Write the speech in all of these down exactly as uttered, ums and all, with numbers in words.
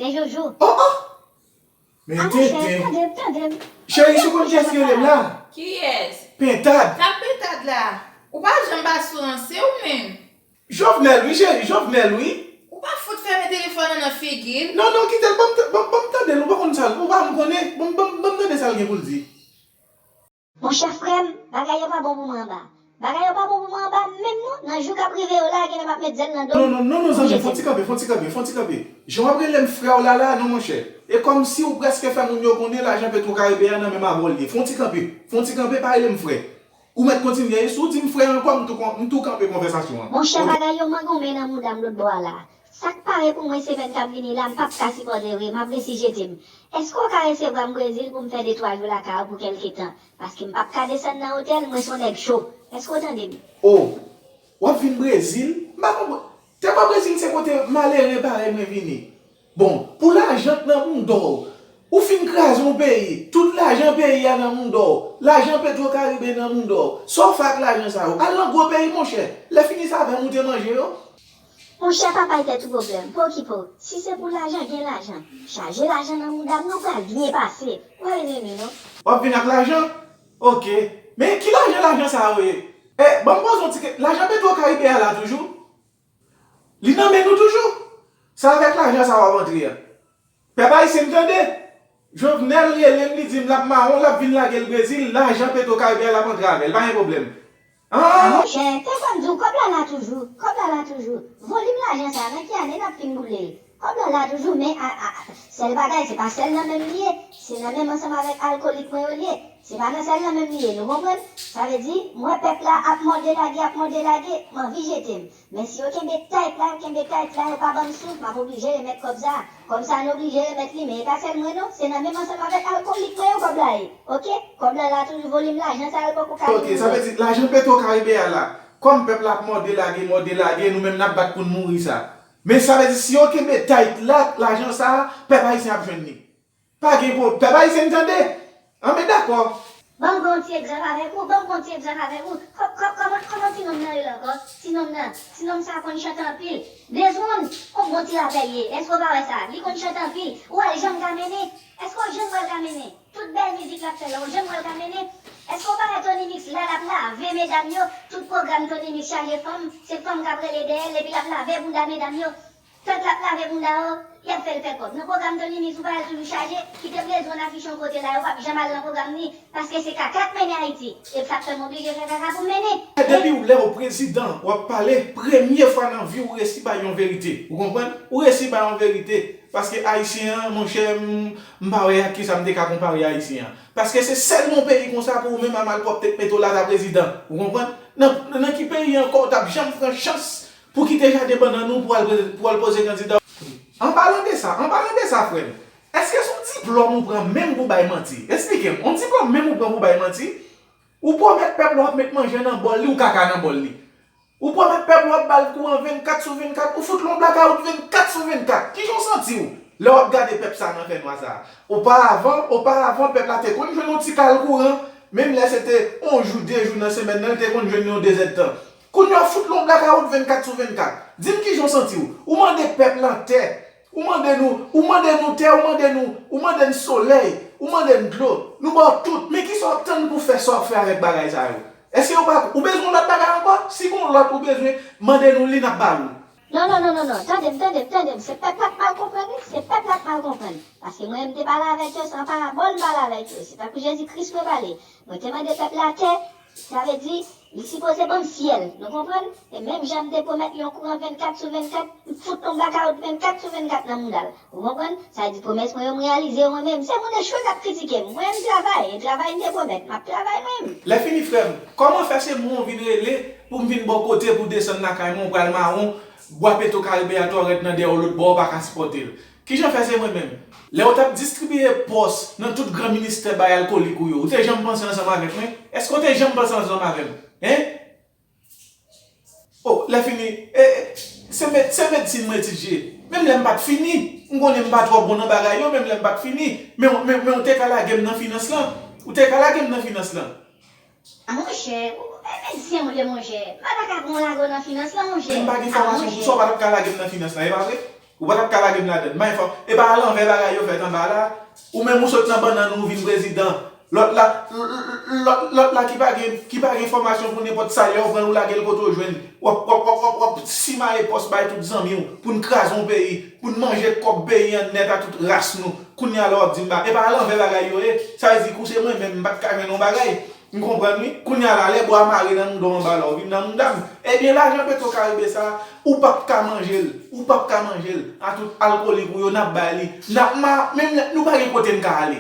Men Jojo. Oh, oh! Men tenten. Tande m, tande m. Cheri, si w konn kiyès ki rele m la? Kiyès? Pentad. Sa pentad la? Ou pa janm asire w menm. Jovenel wi, cheri, Jovenel wi. Ou pa fout fèmen telefòn nan nan figi l? Non, non, kite l, ban m t-, ban, ban m tande l, ou pa konn sa l, ou pa m konnen, ban m, ban m, ban m tande sa l gen pou l di. Monchè frè m, bagay yo pa bon pou mwen anba. Bagay yo pa bon pou mwen anba menm non, nan jou k ap rive yo la, genlè m ap met zèl nan do m. Non, non, non, non, zanmi, fon ti kanpe, fon ti kanpe, fon ti kanpe. Jan w ap rele m frè w la la, non, monchè. E kòmsi ou prèske fè moun yo konnen lajan Petro Caribe a nan men Mavò l ye. Fon ti kanpe, fon ti kanpe, pa rele m frè. Ou mèt kontinye, e si w di m frè ankò, m tou kon-, m tou kanpe konvèsasyon an. Monchè, bagay yo mangonmen nan mouda m lòt bò a la. Sa k pare pou mwen semèn k ap vini la, m p ap ka sipòte vre, m ap resi jete m. Èske w ka resevwa m Brezil pou m fè de twa jou lakay ou pou kèlke tan? Paske m p ap ka desann nan otèl, mwen se yon nèg cho. Èske w tande m? O, w ap vin Brezil? M pa konprann. Tèlman Brezil se kote malere parèy mwen vini. Bon, pou lajan k nan mouda w, ou fin kraze yon peyi, tout lajan peyi a nan mouda w, lajan Petro Caribe nan mouda w, sa w fè ak lajan sa yo? Al nan gwo peyi, monchè. Lè fini sa avè m ou te manje yo. Monchè, pa bay tèt ou pwoblèm, pa okipe w. Si se pou lajan, gen lajan. Chaje lajan nan mouda m, nou pral byen pase. W ap renmen non. W ap vin ak lajan? Oke. Men ki lajan, lajan sa yo ye? E, ban m poze yon ti ke-, lajan Petro Caribe a la toujou? Li nan men nou toujou? Se avèk lajan sa w ap antre a. Pèp ayisyen m tande. Jovenel rele m, li di m l ap mawon, l ap vin lage l Brezil, lajan Petro Caribe a l ap antre avè l, pa gen pwoblèm. Ah! Monchè, te konn di w kòb la la toujou, kòb la la toujou. Volim lajan sa, nan ki ane n ap fin boule l? Kòb la la toujou, men a, a, sèl bagay, se pa sèl nan men m li ye, se nan men m ansanm avèk alkolik mwen yo li ye. Se pa nan sèl nan men m li ye, nou konprann? Sa vle di, m wè pèp la ap mòde lage, ap mòde lage, m anvi jete m. Men si yo kenbe tayt la, yo kenbe tayt la, yo pa ban m souf, m ap oblije remèt kòb sa. Kòb sa, nou oblije remèt li, men e pa sèl mwen non, se nan men m ansanm avèk alkolik mwen yo kòb la ye. Oke? Kòb la la toujou, volim lajan sa, yo poko ka... Oke, sa vle di, lajan Petro Caribe a la, kòm pèp la ap mòde lage, mòde lage, nou menm n ap bat pou n mouri sa. Men sa vle di, si yo kenbe tayt la, lajan sa, pèp ayisyen ap jwenn li. Pa gen pwob-, pèp ayisyen n tande. Anben dakò. Ban m pran yon ti egzanp avèk ou, ban m pran yon ti egzanp avèk ou. Kò-, kò-, kòman, kòman ti nonm nan rele ankò? Ti nonm nan, ti nonm sa konn chante anpil. Dezwonn, yon bon ti rapè l ye. Èske w pa wè sa? Li konn chante anpil. Ou wè l janm ka mennen? Èske w janm wè l ka mennen? Tout bèl mizik l ap fè la, ou janm wè l ka mennen? Èske w pa wè Tony Mix la, l ap lave medam yo? Tout pwogram Tony Mix chaje fanm, se fanm k ap rele dèyè l, epi l ap lave bounda medam yo. Tank l ap lave bounda yo, y ap fè l fè kòb. Nan pwogram Tony Mix, ou pa wè l toujou chaje? Kite Brezon afich yon kote la, yo p ap janm al nan pwogram li, paske se kaka k mennen Ayiti. E sa k fè m oblije fè kaka pou m mennen. Depi w lè w prezidan, w ap pale, premye fwa nan vi w, ou resi bay yon verite. Ou konprann? Ou resi bay yon verite. Paske Ayisyen an, monchè, m, m pa wè ak kisa m te ka konpare Ayisyen an. Paske se sèlman yon peyi konsa pou ou menm a malpwòpte k mete w la ta prezidan. Ou konprann? Nan, nan ki peyi ankò w t ap janm pran chans pou kite jaden bannann ou pou al, pou al poze kandida w? An palan de sa, an palan de sa, frè m, èske se yon diplòm ou pran menm pou bay manti? Esplike m, yon diplòm menm ou pran pou bay manti? Ou pwomèt pèp la w ap met manje nan bòl li, ou kaka nan bòl li. Ou pwomèt pèp la w ap ba l kouran vennkat sou vennkat, ou fout l yon blakawout vennkat sou vennkat. Kijan w santi w lè w ap gade pèp sa nan fènwa sa? Oparavan, oparavan, pèp la te konn jwenn yon ti kal kouran, menm lè se te yon jou, de jou nan semèn nan, li te konn jwenn yon dezèdtan. Kounye a w fout l yon blakawout vennkat sou vennkat. Di m kijan w santi w. Ou mande pèp la tè, ou mande nou, ou mande nou tè, ou mande nou, ou mande n solèy, ou mande n dlo. Nou ba w tout, men kisa w ap tann pou fè sa w ap fè avèk bagay sa yo? Èske yo pa, ou bezwen yon lòt bagay ankò? Si gon lòt ou bezwen, mande nou li, n ap ba ou l. Non, non, non, non, non. Tande m, tande m, tande m. Se pèp la k mal konprann, wi. Se pèp la k mal konprann. Paske mwen, m te pale avèk yo, se an parabòl m pale avèk yo. Se tankou Jezi Kris mwen pale. Mwen te mande pèp la tè, sa vle di, li sipoze ban m syèl. Nou konprann? E menm jan m te pwomèt li yon kouran vennkat sou vennkat, m fout yon blakawout vennkat sou vennkat nan mouda l. Ou konprann? Sa vle di pwomès mwen yo, m reyalize yo mwen menm. Se moun echwe k ap kritike m. Mwen, m travay, e travay m te pwomèt, m ap travay mwen menm. Lè fini, frè m, kòman fè se mwen w vin rele pou m vin ba w kote pou desann lakay mwen, ou pral mawon, bwa Petro Caribe a twò rèd nan dèyè w, lòt bò w pa ka sipòte l? Kijan fè se mwen menm? Lè w t ap distribiye pòs nan tout gran ministè bay alkolik ou yo, ou te janm panse ansanm avèk mwen? Èske w te janm panse ansanm avè m? Hein? O, lè fini, e, e, se med-, se medsin mwen etidye. Menm lè m pa t fini, m konnen m pa twò bon nan bagay yo, menm lè m pa t fini, men, men, men w te ka lage m nan finans lan. Ou te ka lage m nan finans lan. A monchè, ou, e medisyen ou ye monchè. M pa ta ka pran w lage w nan finans lan monchè. Men m pa gen fòmasyon pou sa, w pa t ap ka lage m nan finans lan, e pa vre? Ou pa t ap ka lage m ladann. May fò, e pa alanvè bagay yo fèt anba la. Ou menm ou sot nan bannann ou vin prezidan. Lòt la, lòt, lòt la ki pa gen, ki pa gen fòmasyon pou nenpòt sa, lè w pran l ou lage l kote w jwenn. W ap, w ap, w ap, w ap, w ap simaye pòs bay tout zanmi w, pou n kraze yon peyi, pou n manje kòb peyi an nèt a tout ras nou. Kounye a la w ap di m ba, e pa alanvè bagay yo ye. Sa vle di kou se mwen menm, m pa t ka jwenn yon bagay. M konprann wi. Kounye a la, lè bwa mare nan mouda w anba la, w vin nan mouda m. Ebyen, lajan Petro Caribe sa, ou p ap ka manje l. Ou p ap ka manje l. A tout alkolik ou yo, n ap bay li. N ap ma, menm lè, nou pa gen kote n ka ale.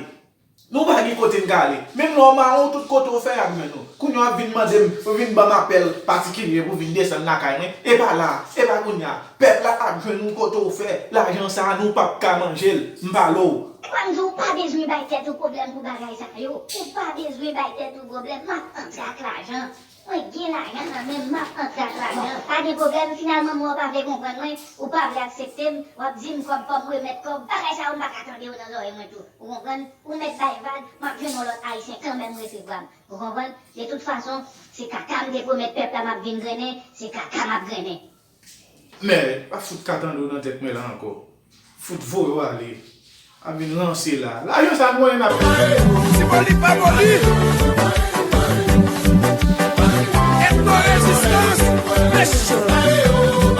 Nou pa gen kote n ka ale. Menm lè w mawon, tout kote w fè, y ap jwenn ou. Kounye a w ap vin mande m, ou vin ban m apèl patikilye pou vin desann lakay mwen. E pa la, e pa kounye a. Pèp la ap jwenn ou kote w fè. Lajan sa a, nou p ap ka manje l. M pale w. E pa m di w pa bezwen bay tèt ou pwoblèm pou bagay sa yo. Ou pa bezwen bay tèt ou pwoblèm. M ap antre ak lajan. Mwen gen lajan nan men m, m ap antre ak lajan. Pa gen pwoblèm, finalman, mwen w pa vle konprann mwen, ou pa vle aksepte m, w ap di m kòb, kòb, m remèt kòb. Bagay sa yo, m pa ka tande yo nan zòrèy mwen tou. Ou konprann? Ou mèt bay vag, m ap jwenn yon lòt Ayisyen kanmenm resevwa m. Ou konprann? De tout fason, se kaka m te pwomèt pèp la m ap vin grennen, se kaka m ap grennen. Mèt, pa fout ka tande w nan tèt mwen la ankò. Fout voye w ale. Ap vin ranse la. Lajan sa nou ap pale. Ti boli pa boli. Etno rezistans. Mesye.